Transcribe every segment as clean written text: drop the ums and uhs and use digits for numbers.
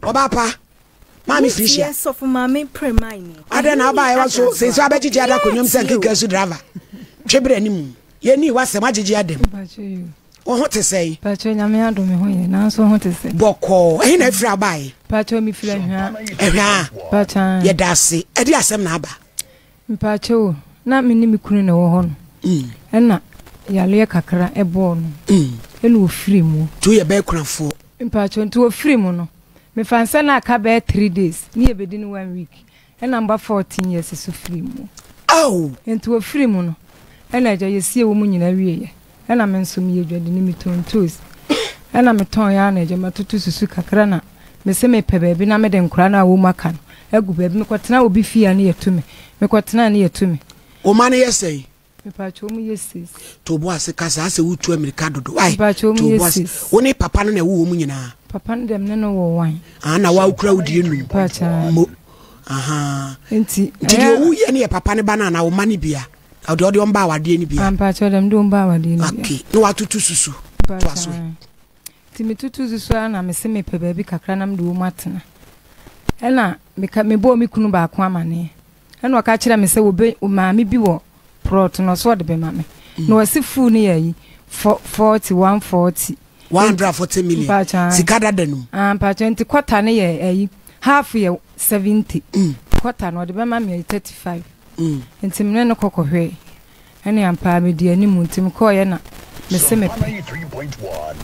Ɔbaa pa, Maame Felicia. Wotie Sɔfo Maame Premaini. Adɛn na wobaeɛ wa so seesei wabɛgyegye ada akonnwa mu sɛ nkeka su driver. Twe berɛ anim. Yɛnii w'asɛm agyegye ada mu. Wo ho te sɛn? Pacho nyame adom me ho yɛ nanso wo ho te sɛn? Bɔkɔɔ. Ɛhe na afiri a wobaeɛ? Pacho mefiri Ahwaa. Ahwaa. Pacho ae. Yɛda ase. Ɛde asɛm na aba? Mpacho o, na me ne me kunu na ɛwɔ hɔ no. Ɛna yareɛ kakra ɛbɔɔ no. Ɛna ɔfiri mu. Nti woyɛ bɛɛ kunafoɔ? Mpacho nti ɔfiri mu no, mefa nsɛ na aka bɛyɛ 3 days ne yɛbɛdi no one week. Ɛna mba 14 years so firi mu. Ao! Nti ɔfiri mu no, ɛna agya yɛsie wɔn nyinaa wieɛ. Ɛna me nso meyɛ dwadini, metɔn ntoosi. Ɛna metɔn ara na agya matoto susu kakra na mese mepɛ baabi na mede nkwadaa no a wɔn aka no agu baabi. Mekɔtena obi fie a ne yɛtu me. Mekɔtena a ne yɛtu me. Wo mma no yɛ sɛn? Mepatwa wɔn yɛ six. To bo ase kasa asɛ wotu amirika dodo. Wai? Mepatwa wɔn To yɛ bo ase. six. Wo ne papa no na ɛwo wɔn nyinaa? Papa no deɛ me ne no wɔ one. Ah, na wa wokura wo deɛ num. Mpakyɛ. Mo. Aha. Nti. Nti deɛ owu yɛ no yɛ papa ne ba no anaa wo mma no bia? Ɔde ɔde wɔn ba awadeɛ no bia? Ah, mpakyɛ deɛ mede wɔn ba awadeɛ no bia. Okay. Na watoto susu. To aso. Mpakyɛ. Nti metutu susu ara na mese mepɛ baabi kakra na mede wɔn atena. Ɛna meka mebɔɔ me kunu baako amaneɛ. Ɛna ɔka kyerɛɛ me sɛ wɔbɛ maame bi wɔ prɔt no ɔsɛ ɔde bɛma me. Na ɔse fuu no yɛ ayi 40 140. 140 million. Mpakyɛ. Sika dada no mu. Ah, mpakyɛ nti kɔta no yɛ ayi half yɛ 70. Kɔta no ɔde bɛma me ayi 35. Nti me ne no kɔ kɔhwɛɛ. Ɛne ampa medi anim nti mekɔɔyɛ na mese mepɛ.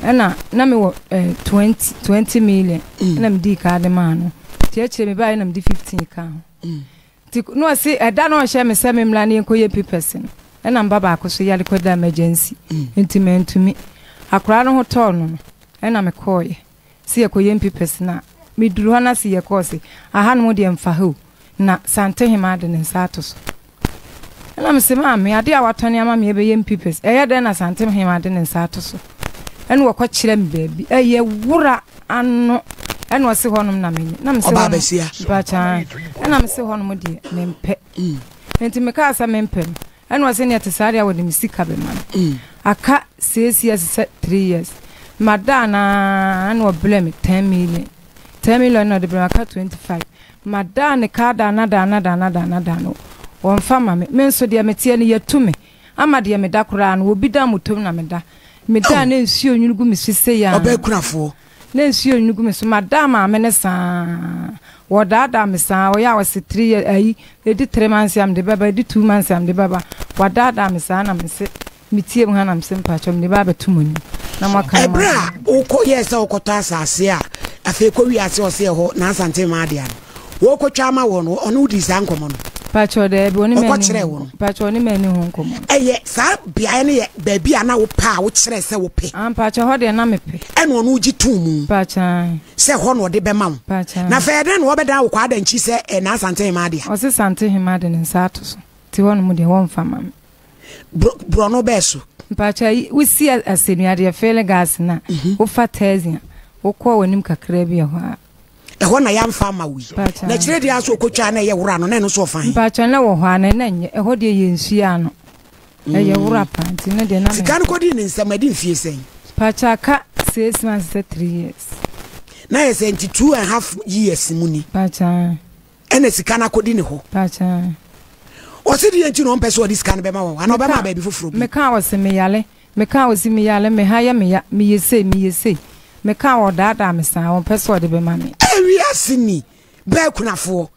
Ɛna na mewɔ eh, 20 20 million. Ɛna medii kaa de maa no. Nti akyire mebaeɛ na mede 15 kaa ho. Nti na ɔse ɛda na ɔhyɛ me sɛ memmra na yɛnkɔyɛ papers no, ɛna mba baako so yare kɔda emergency nti mantumi. Akwadaa no ho tɔɔ no no, ɛna mekɔɔeɛ sɛ yɛkɔyɛ papers no a, meduru hɔ na se yɛkɔɔ se ahanom deɛ mfa ha o, na Santehemaa de ne nsa ato so. Ɛna mese maame, adeɛ a watɔne ama me ɛbɛyɛ papers, ɛyɛ dɛn na Santehemaa de ne nsa ato so? Ɛna wɔkɔkyerɛ me baabi, ɛyɛ wura ano, ɛna ɔse hɔnom na menyɛ. Na mese Ɔbaa hɔnom, basia. mpakyɛ, ɛna mese hɔnom deɛ mempɛ. Nti mekaa sɛ mempɛ no, ɛna ɔse neɛ te saa deɛ a wɔde me sika bɛma me. Aka 6 years sɛ 3 years. Madaa no ara ɛna ɔbrɛɛ me 10 million. 10 million na ɔde brɛɛ me, aka 25. Madaa ne ka adaana daana daana daana daana ɔmfa ma me. Me nso deɛ meteɛ no yɛatu me ama deɛ meda koraa no obi da motom na meda. Meda a na nsuo nwunu gu me so sei ara. Ɔbaa kunafoɔ. Na nsuo nwunu gu me so. Madaa maame no saa. Wɔdaadaa me saa. Ɔyɛ a ɔse 3 years ayi ɛdi 3 months a mede bɛba ɛdi 2 months a mede bɛba. Wadaadaa me saa na mese Metie mu ha na mese mpakyɛw mede ba abɛto mo anim na moaka mo Ɛberɛ a adwene. wokɔ yɛɛ sɛ wokɔtɔ asase a afei kɔ wiase ɔse ɛhɔ na Asante mmaa dea no wɔkɔtwa ama wɔ no ɔne wo dii saa nkɔmmɔ no? Mpakyɛw daabi ɔne me Ɔkɔ anni kyerɛɛ ho wo no? mpakyɛw ɔne me anni ho nkɔmmɔ no. Ɛyɛ saa beaeɛ no yɛ baabi a na wopɛ a wokyerɛɛ sɛ wopɛ? Ah mpakyɛw hɔ deɛ na mepɛ. Ɛna ɔno gye too mu? Mpakyɛw ae. Sɛ hɔ na ɔde bɛma wo? Mpakyɛw ae. Na afei ɛdɛn na wɔbɛdan wo kɔ adankyi sɛ ɛyɛ na Asante mmaa dea? Ɔse Sante hemaa de ne nsa ato so nti hɔ nom deɛ wɔmfa mma me. Borɔno bɛɛ so. Mpakyɛ yi wo si asɛnua deɛ fele gas no a wo fa taxi a wo kɔ w'anim kakra bi ɛhɔ a. Ɛhɔ na yɛamfa ama wo yi. Na kyerɛ deɛ aso ɔkɔtwa na ɛyɛ wora no na ɛno nso ɔfa he? Mpakyɛ na wɔ hɔ a na ɛna nyɛ ɛhɔ deɛ yɛ nsuo ano ɛyɛ wora paa nti no deɛ na. Sika no kɔdii ne nsam adi mfie sɛn? Mpakyɛ aka 6 months sɛ 3 years. Na yɛ sɛ nti 2.5 years mu ni. Mpakyɛ. Ɛna sika no akɔdi ne hɔ. Mpakyɛ. Ɔse deɛ nti na ɔmpɛ sɛ ɔde sika no bɛma wɔn anaa ɔbɛma baabi foforɔ bi. Meka ɔse meyale, meka ɔse meyale, me ha yɛ me ya, meyɛ sei, meyɛ sei. Meka ɔdaadaa me saa, ɔmpɛ sɛ ɔde bɛma me. Ewiase ni, bɛɛ kunafoɔ.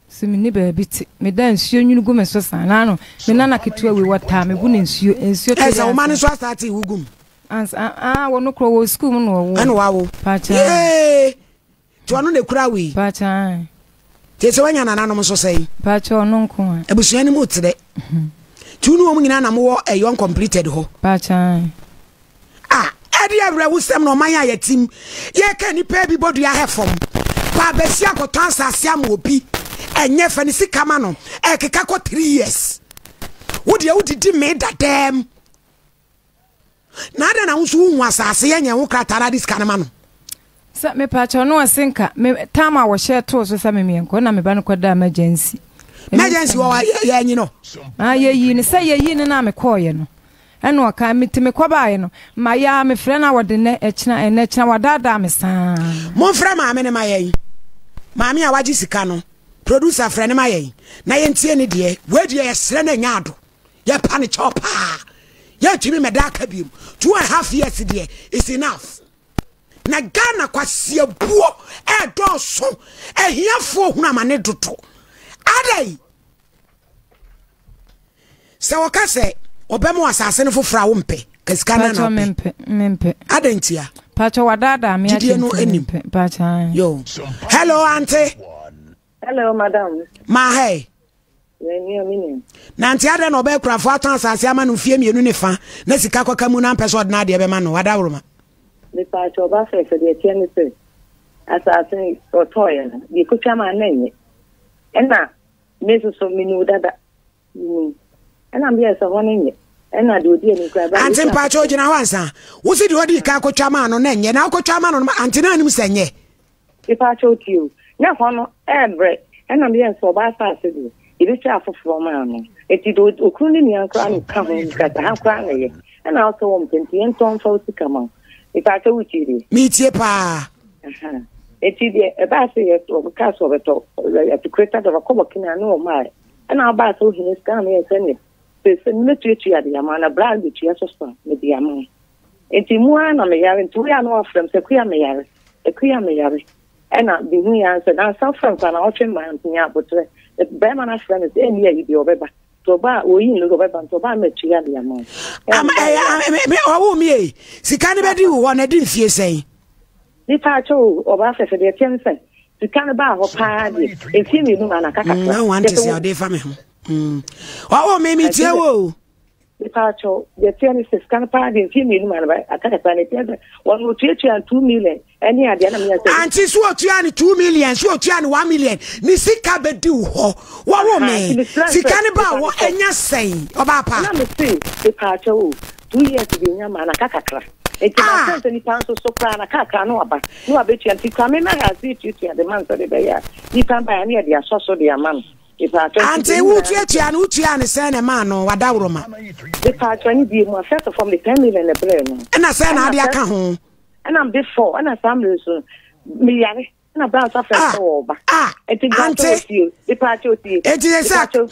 So menni baabi te, meda nsuo nwunu gu me so saa, naano me nana ketewa wei wɔtaa me gu no nsuo, nsuo tɔ Ɛsɛ wo ma no nso asate wo gum. Ansa, ah, wɔno korɔ wɔ sukuu mu na ɔwɔ. Ɛna wawo. Pakyɛ. Yee! Nti ɔno na ekura wo yi. Pakyɛ. Nti sɛ wanya nananom nso sɛn? Pakyɛ ɔno nko a. Abusua no mu terɛ. Nti wo ne wɔn nyinaa na mowɔ ɛyɛ uncompleted hɔ. Pakyɛ. Ah, ɛde awerɛhosɛm na ɔman a yɛtim yɛka nnipa bi bɔdua hɛ fam. Baabasi akɔtɔ asase ama obi. Ɛnyɛ fɛ ne sika ma no. Ɛkeka kɔ 3 years. Wo deɛ wodidi me dadaam. Na adɛn na wo nso wohu asase yɛ nyɛ ho krataa na ade sika no ma no? Sɛ mepakyɛw no ɔse nka me tam a wɔhyɛ too so sɛ me meɛnkɔ na me ba no kɔda emergency. Emergency wɔ yɛ anyi no. Ah yɛyi no sɛ yɛyi no na mekɔɔyɛ no. Ɛna ɔka me nti mekɔbaeɛ no mayɛ a mefrɛ no a wɔde nnɛ ɛkyena ɛnnɛ ɛkyena wadaadaa me saa. Momfrɛ maame no ma yɛn. Maame a wagye sika no, producer frɛ no ma yɛn na yɛntie ne deɛ. Wei deɛ yɛsrɛ no ɛnyɛ ado. Yɛpa no kyɛw paa. Yɛntumi mmɛda aka biom. 2½ years deɛ is enough. Na Ghana kwasiabuo ɛɛdɔɔso. Ahiafoɔ hunu amane dodo. Adɛn? Sɛ wɔka sɛ ɔbɛma wo asase no foforɔ a wompɛ, ka sika no na wopɛ. Mempɛ. Adɛn ntia? Pakyɛ wadaadaa me akyɛ no anim. Pakyɛ. Yo. Hello, auntie. Hello, madam. Ma hey. Na nti adɛn na ɔbɛyɛ kurafo atɔn asase ama no mfie mmienu ne fa na sika kɔka mu na mpɛ sɛ ɔde n'adeɛ bɛma no wadaworoma. Mepaakyɛ ɔba fɛfɛ deɛ ɛteɛ ne sɛ asase ɔtɔɔyɛ no deɛ kotwa ma na ɛnyɛ ɛna Me nso so, menim wo dada. Menim wo. Ɛna meyɛɛ sɛ hɔ no nyɛ. Ɛna deɛ ɔdi anim koraa ɛbaa Ante yɛtwa mpakyɛ ogyina hɔ ansa. Wo se deɛ ɔdii kan kɔtwa maa no na ɛnyɛ. Na wokɔtwa ma no no ante na anim sɛ ɛnyɛ. Mepakyɛ wo tie o. Na hɔ no ɛɛbrɛ. Ɛna meyɛɛ sɛ ɔbaa asaase deɛ, yɛbɛtwa afoforɔ maa no. Nti deɛ okunu ne nua koraa na ɛka ho bi koraa sɛ ha koraa na ɛyɛ. Ɛna wo sɛ wɔmpɛ nti yɛntɔn mfa wo sika ma wo. Mepakyɛ wo tie deɛ. Metie paa. Eti deɛ ɛbaa sɛ yɛ ɔkaa sɛ ɔbɛtɔ atikuleta dɛ ɔkɔ bɔkene a ne ɔmaa ɛna ɔbaa sɛ ohia sika na meyɛ sɛ neɛ sɛ mɛtuatua de ama na bra no bɛtua so so a mede ama wo nti mu ara na meyare nti woyɛ a na wafrɛ m sɛ kuya meyare akuya meyare ɛna mehu yɛ sɛ nansa frɛ m koraa na ɔtwe mmaa nti nya abotrɛ bɛrima no afrɛ me sɛ ɛnni ayi deɛ ɔbɛba nti ɔbaa wɔyi no ɔbɛba nti ɔbaa mɛtua de ama wo ɔwo mi e sika no bɛdi wo hɔ na ɛdi mfie sɛn Mepaakyɛw o, ɔbaa fɛfɛ deɛ ɛteɛ ne sɛ sika no baa hɔ paa deɛ mfie mmienu maa no aka kakra. Na wante sɛ ɔde fa me ho. Ɔwɔ me metie wo o. Mepaakyɛw deɛ ɛteɛ ne sɛ sika no paa deɛ mfie mmienu maa no aka kakra na ɛteɛ sɛ wɔn otuatua 2 million ɛne adeɛ na meyɛ sɛ. Ante so otua ne 2 million so otua ne 1 million ne sika bɛdi wo hɔ wɔwɔ me sika no baa hɔ ɛnya sɛn ɔbaa pa. Na me se mepaakyɛw o 2 years deɛ nya maa no aka kakra. Nti ma sɛ sɛ nipa nso so koraa na kakra no aba na wabɛtua nti kwa me na ase tuatua de ma nsa de bɛyɛ a nipa ba ne yɛde asɔ so de ama no. Ante wo tuatua no wotua ne sɛn na ɛmaa no wadaworo ma. Mepaakyɛw ne bie mu a first of all me 10 million na ɛbrɛ no. Ɛna sɛn na ade aka ho. Ɛna mede four ɛna saa mmerɛ so meyare ɛna bra nso afɛ sɛ wɔba. Ah ante mepaakyɛw tie. Eti yɛ sɛ. Mepaakyɛw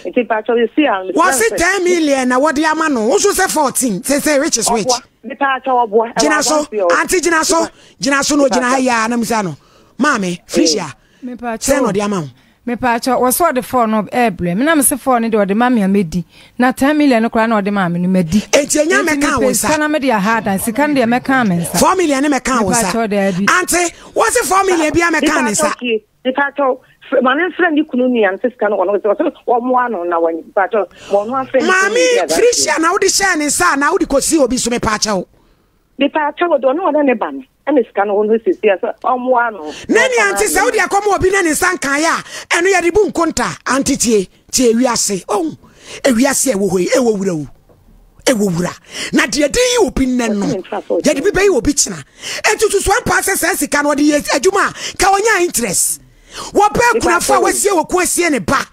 nti mpatsɔ esi a. Wɔsi 10 million na wɔde ama no woso sɛ 14 sɛ sɛ which is which. Mepaakyɛw ɔboa. Gyina so ante gyina so gyina so na ogyina ha yi a na musa no maame Felicia sɛ na ɔde ama wo. Mepaakyɛw wɔsɛ ɔde four no ɛɛbrɛ me na mese four no deɛ ɔde ma me a mɛdi na 10 million no koraa na ɔde maa me no madi. Eti enya mɛka wo nsa. Sika na mede aha adan sika no deɛ mɛka me nsa. 4 million ne mɛka wo nsa. Mepaakyɛw daabi. Ante wɔsi 4 million bi a mɛka ne nsa. Mepaakyɛw ma ne nfrɛ ne kunu nua nte sika no wɔn sɛ ɔsɛ wɔmmoa no na wɔn mepaakyɛw ma ɔno afrɛ ne kunu Maame Felicia na wode hyɛɛ ne nsa na wode kɔsi obi so mepaakyɛw. Mepaakyɛw de ɔno ɔne ne ba no ɛna sika no wɔn sisi sɛ ɔmmoa no. Ne nua nte sɛ wode ɛkɔma obi na ne nsa nkaeɛ a ɛno yɛde bu nkonta ante tie tie ewiase ɔhu ewiase a ɛwɔ hɔ yi ɛwɔ wura o ɛwɔ wura na deɛ de yi obi nnɛ no yɛde bi bɛyi obi kyena eti susu ampa sɛ saa sika no ɔde yɛ adwuma a ka ɔnya interest wɔbɛ kunafo a wasie wɔ ko asie ne ba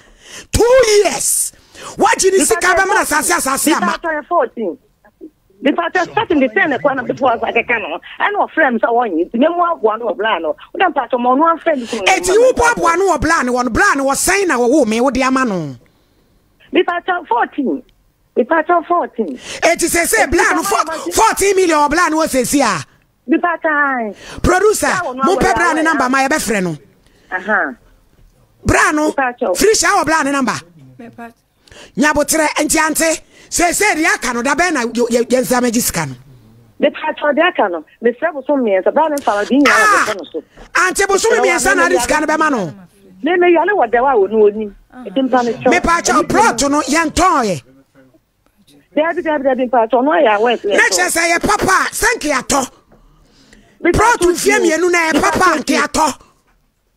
2 years wagye ne sika bɛmena asase asase ama. Nipa sɛ starting the ten kwan na before asa keka no ɛna ɔfrɛ mi sɛ wɔnye nti mɛmu aboa no wɔ bla no wodɛ mpatsɔ ma ɔno afrɛ ne kunu. Eti wo bɔ aboa no wɔ bla no wɔ no bla no wɔ sɛn na wɔwɔ me wode ama no. Nipa sɛ 14 nipa sɛ 14. Eti sɛ sɛ bla no 14 million wɔ bla no wɔ sɛsi a. Nipa kan. Producer mo pɛ bra ne number ma yɛbɛfrɛ no. Bra no Felicia wɔ bra ne number. Nyabotrɛ nti ante seesei deɛ aka no da bɛn na yɛnsa mɛgye sika no. Mepatɔ deɛ aka no mesrɛ bosom mmiɛnsa bra ne mfa ma bi nyinaa wɔ bɛtɔ no so. Ante bosom mmiɛnsa na ade sika no bɛma no. Me me yale wɔ dɛw a wɔnu onim nti mpa me kyɛw. Mepatɔ plot no yɛntɔn yɛ. Dabi dabi dabi mpatɔ ɔno ayɛ awɛ sɛ yɛtɔ. Na kyerɛ sɛ yɛ papa sɛ nka yɛatɔ. Plot mfie mmienu na yɛ papa nka yɛatɔ.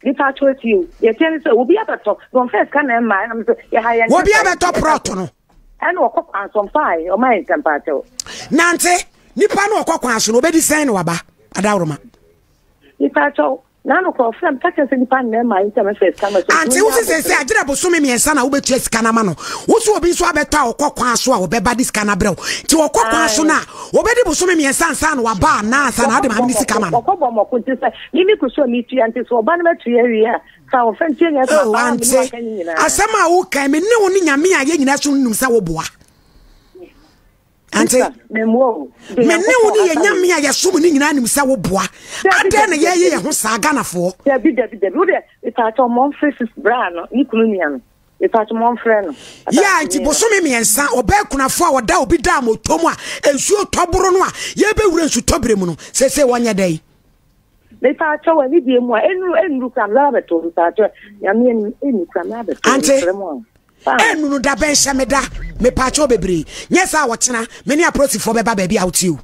Nipa atɔ eti o. Deɛ ɛteɛ ne sɛ obi abɛtɔ na ɔmfa sika na ɛmma ɛna sɛ yɛha yɛn. Obi abɛtɔ prɔt no. Ɛna ɔkɔ kwan so ɔmfa ayɛ ɔma yɛn ntɛm paakyɛw. Nante nipa no ɔkɔ kwan so no obedi sɛn na waba adaworoma. Nipa akyɛw. Na no kɔ ɔfrɛ me ka kyerɛ sɛ nipa nnɛ ma nti a mɛfɛ sika ma so. Ante wo sɛ sɛ agyerɛ bosome mmiɛnsa na wobɛtua sika no ama no. Wo so obi nso abɛtɔ a ɔkɔ kwan so a ɔbɛba de sika no abrɛ wo. Nti ɔkɔ kwan so no a wɔbɛdi bosome mmiɛnsa ansa na waba anaa ansa na wode maame no sika ma no. Ɔkɔ bɔ mɔko nti sɛ me me kusu a metua nti sɛ ɔba no matua wie a fa ɔfɛ ntua nyɛ sɛ Oh, ante asɛm a wokan me ne wo ne nyame a yɛ nyinaa so nim sɛ woboa. Ante, me ne wo ne yɛ nyame a yɛsom ne nyinaa nim sɛ woboa. Adɛn na yɛyɛ yɛn ho saa Ghanafoɔ? Dabi dabi dabi wo deɛ mepaakyɛ mɔmfrɛ sis braa no ne kunu nua no mepaakyɛ mɔmfrɛ no. Yɛ nti bosome mmiɛnsa ɔbaa kunafo a ɔda obi da mɔtɔ mu a nsuo tɔboro no a yɛbɛwura nsutɔbere mu no seesei wɔnyɛ dɛn? Mepaakyɛ wɔ ne deɛ mu a ɛnuru ɛnuru kora mɛba bɛtɔ mepaakyɛ nyame anim ɛnuru kora mɛba bɛtɔ Ante ɛnuru da bɛn hyɛ me da mepaakyɛ bebree nyɛ saa wɔkyena me ne apolisifoɔ bɛba baabi a wotie o.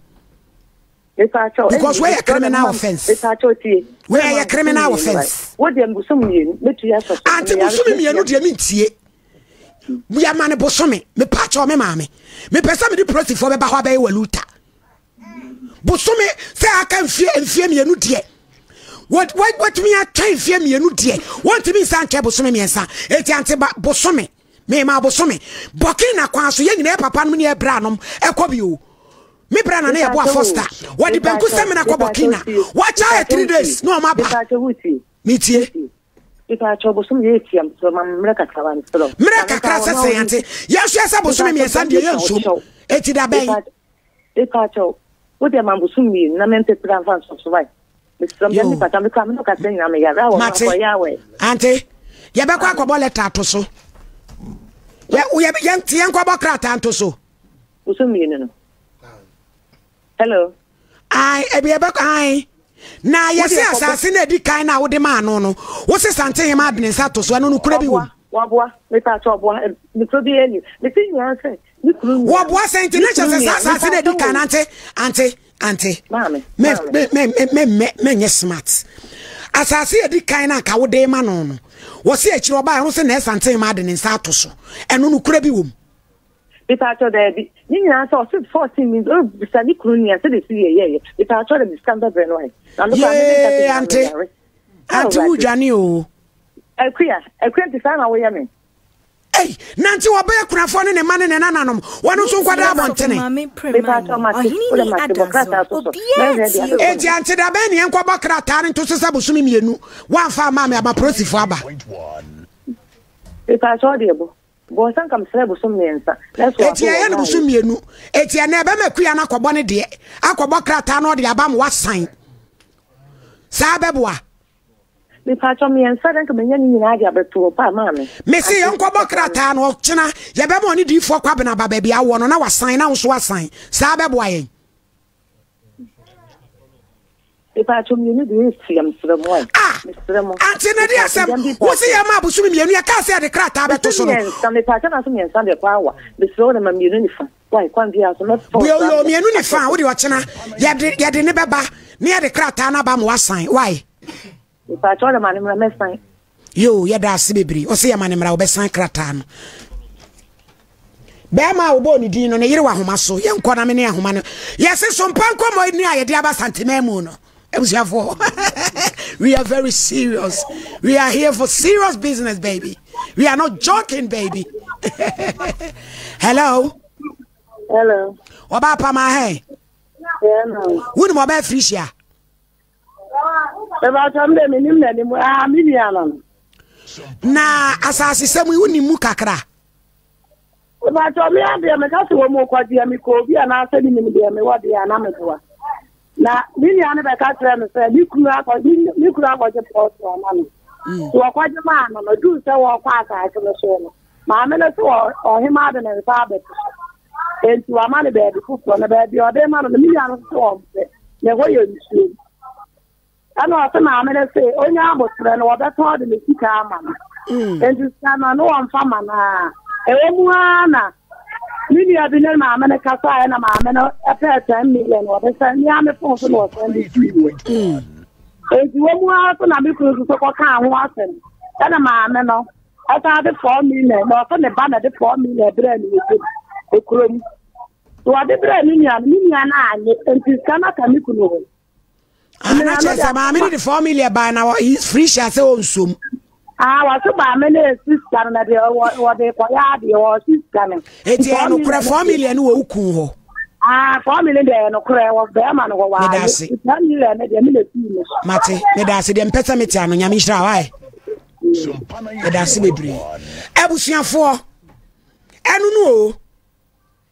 Mepaakyɛ because wei yɛ criminal offence. Mepaakyɛ tie. Wei yɛ criminal offence. Wo deɛ bosom mmienu mɛtua sɔ so. Ante bosome mmienu deɛ mentie. Yɛma no bosome mepaakyɛ me maame mepɛ sɛ mede polisifoɔ bɛba hɔ abɛyɛ waluta. Bosome sɛ aka mfie mfie mmienu deɛ watumi atwɛn mfie mmienu deɛ wɔntumi nsa ntwɛn bosome mmiɛnsa eti ante ba bosome mema bosome bɔkin kwan so yɛn nyinaa yɛ papa nom ne yɛ bra nom ɛkɔ bi o me bra na ne yɛ boa foster wɔde banku sɛ mena kɔ bɔkin wakyɛ ayɛ 3 days na ɔma ba metie mmerɛ kakra sɛ sɛ yɛnte yɛnso yɛ sɛ bosome mmiɛnsa deɛ yɛnsom eti da bɛn Mepa kyɛw, wo deɛ ma bosom mmienu na mempepere mfa nsɔ so wae. Mesrɛ mo, mepa kyɛw, mekura me no kasa nyinaa meyare awɔ Mate. Makɔyɛ awɛ. Ante, yɛbɛkɔ akɔbɔ lɛta ato so. Yɛ, yɛ, yɛn, te yɛnkɔbɔ krataa nto so. Bosom mmienu no. Hello. Ae, ebi yɛbɛkɔ, ae. Na yɛse asase no edi kan na wode maa no no, wo se Santehema de ne nsa to so, ɛno no kura bi wom. Waboa, mepa kyɛw, ɔboa, mekura bi ani. Mese nyinaa sɛ, Ne kunu nua. Wɔboa sɛ nti na kyerɛ sɛ saa asase no adi kan ante ante ante. Maame. Me me me me me me nyɛ smart. Asase adi kan na nka wode ma no no. Wɔsi akyiri ɔbaa ɛho sɛ na ɛsante ma ade ne nsa ato so. Ɛno no kura bi wom. Mepaakyɛw daabi. Ne nyinaa sɛ ɔse 14 mi bisa ne kunu nua sɛ de si yɛ yɛ yɛ. Mepaakyɛw dɛ sika bɛbrɛ no ayɛ. Na me kora me ne nkasa Yee ante. Ante wudwane o. Akuya, akuya nti saa na woyɛ me. Ei, na nti wɔbɛyɛ kunafoɔ ne ne mma ne ne nananom, wɔn nso nkɔda abɔntene. Enti ante da bɛn ne yɛnkɔbɔ krataa no nto so sɛ bosome mmienu woamfa amma me ama polisifoɔ aba. Eti ɛyɛ no bosom mmienu. Eti ɛnɛ ɛbɛma akuya no akɔbɔ ne deɛ, akɔbɔ krataa no ɔde aba ma wasan. Saa bɛboa. Mepatwɔ mmiɛnsa dɛ nka manya ne nyinaa de abɛto hɔ paa maame. Mese yɛnkɔbɔ krataa no ɔkyena yɛbɛma ɔne diifoɔ Kwabena aba baabi awɔ no na wasan na wo nso wasan saa bɛboa yɛn. Mepatwɔ mmienu deɛ ɛsia mesrɛ mo ɛ. Ah! Mesrɛ mo. Ante na de asɛm wo se yɛma abosome mmienu yɛkaa sɛ yɛde krataa bɛto so no. Mmiɛnsa mepatwɔ na so mmiɛnsa deɛ kɔ awa mesrɛ wo na ma mmienu ne fa. Wai kwan biara so mɛfa wo saa. Mmienu ne fa wode ɔkyena yɛde yɛde ne bɛba ne yɛde krataa no aba ma wasan wai. Mepaakyɛ ɔde ma ne mmra mɛsan. Yoo yɛda ase bebree ɔsɛ yɛma ne mmra wɔbɛsan krataa no. Bɛrima a wɔbɔɔ ne din no ne yere wɔ ahoma so yɛnkɔ na me ne ahoma no yɛse so mpa nkɔmmɔ ni a yɛde aba Santeman mu no abusuafoɔ we are very serious we are here for serious business baby we are not joking baby hello hello ɔbaa pama hɛ wonim ɔbaa firihyia na asase sɛm yi wonim mu kakra Mepakyɛw me adeɛ meka sɛ wɔn kɔ deɛ mekɔ obi anaasɛ menim deɛ mewɔ deɛ a na meboa na me nua no bɛka kyerɛ me sɛ me kunu akɔ me kunu akɔgye pɔɔto ama no mm. so wɔkɔgye maa no no duu sɛ wɔkɔ asase no so no maame no sɛ ɔhema de ne nsa abɛto so enti wama no baabi foforɔ na baabi ɔde ma no no me nua no sɛ wɔmpɛ na ɛhɔ yɛ nsuo Ɛna ɔse maame no se onya aboterɛ no wɔbɛtɔn de ne sika ama no. Mm. Enti sika no no wɔmfa ma no a. Ɛwɔ mu ara na me nua bi ne maame no kasaeɛ na maame no ɛpɛɛ 10 million wɔde sɛ nea me fon so na wɔsɛn de siiɛ. Mm. Enti wɔ mu ara so na me kunu nso so kɔkaa ho asɛm. Ɛna maame no ɛsan de 4 million na ɔsɛ ne ba na de 4 million brɛ no wɔ kurom. Wɔde brɛ me nua no, me nua no anye, enti sika no aka me kunu hɔ. Ah, na kyerɛ sɛ maame no de 4 million baa na firi hyɛ sɛ ɔnsuom. Ah, wɔse maame no esi sika no na deɛ wɔde kɔyɛ adeɛ wɔsi sika no. Eti ɛyɛ nokorɛ 4 million no wɔ wo kun hɔ. Ah, 4 million deɛ ɛyɛ nokorɛ wɔ bɛrima no hɔ waa. Meda ase. 4 million no deɛ me na esi no. Mate, meda ase deɛ mpɛ sɛ mete ano nyame nhyira wa ɛ. Meda ase bebree. Abusuafoɔ, ɛno no o.